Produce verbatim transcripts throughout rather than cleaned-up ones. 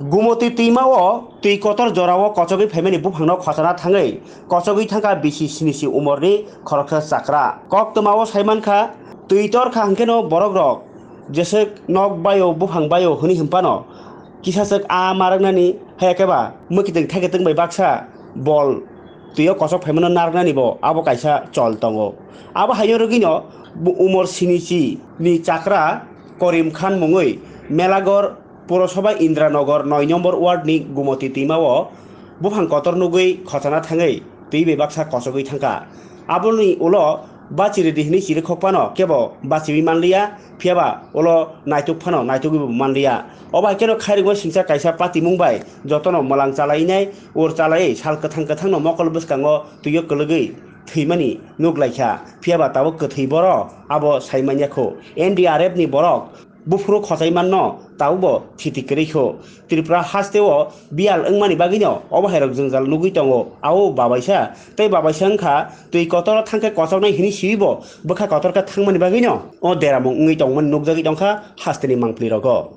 Gumoti twima o twi kotor jorao kochogwi phaimani buphangno khochana thangwi kochogwi thangkha bisi sini si umorni khoroksa chakra. Koktwmao saimankha, twi torkha hwnkhe no borokrok jeswk nok baio buphang baio hwnwi hwnphano kisaswk a maraknani, hayakhe ba mwkitwng thaikitwng bai baksa bol twiyo kochok phaimano narwknani bo abo kaisa chol tongo. Abo haino rwgwino bo umor sinichi ni chakra Korim Khan mungwi Melagor Purosabha Indranagar noi nombor ward ni Gumoti twima o buphang kotor nugwi khochana thangwi twi bai baksa kochogwi thangkha. Aboni ulo bachi ridi hwnwi chirikhok phano kebo bachiwi manliya, phiyaba ulo naituk phano naitugwi bo manliya. Obo hai kheno khairokma singcha kaisa patimung bai jotono mwlang chalainai, ur chalaiwi sal kwthang kwthangno mokol bwskango twio kwlwgwi thwimani nuk laikha, phiyaba tabuk kwthwi borok abo sai manya kho. N D R F ni borok buphuru khochai manno tabukbo thiti kwrwi kho. Tripura hasteo biyal wngmani bagwino obo hairok jwngjal nugwi tongo. Ao babaisa tei babaisa wngkha twi kotoro thangkhe kochoknai hwnwi siwibo bwkha kotor khe thangmani bagwino o deramung wngwi tongmani nukjagwi tongkha hasteni mangpli rogo.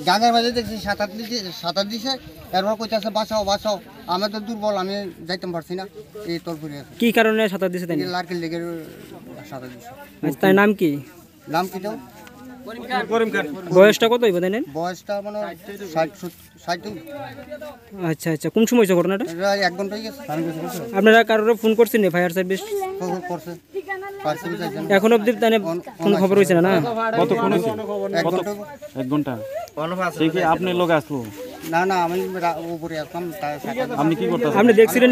গাঙের মাঝে দেখছি সাঁতার দিছে, সাঁতার দিছে, এরপর কইতাছে, "বাঁচাও, বাঁচাও, আমরা তো দুর্বল, আমি যাইতাম পারছি না এই তলপুরে আছে।" কি কারণে সাঁতার দিছে তাই? এই লার্কির লেগের সাঁতার দিছে। আচ্ছা, তার নাম কি? নাম কি তো? বয়সটা কত হইব তাই? বয়সটা মানে ষাট, সত্তর, ষাট। আচ্ছা, আচ্ছা, কোন সময় হয়েছে ঘটনাটা? এটা এক ঘন্টা হয়ে গেছে। আপনারা কারোর ফোন করছেন ফায়ার সার্ভিস? করছে। এখন অবধি তাহলে কোনো খবর হয়েছে না, না? কতক্ষণ হয়েছে? এক ঘন্টা। এক ঘন্টা। সে কি আপনার লগে আসলো? না, না, আমি রা-, উপরে আসলাম, তাই সাথে আপনি কি করতেছেন? আপনি দেখছিলেন?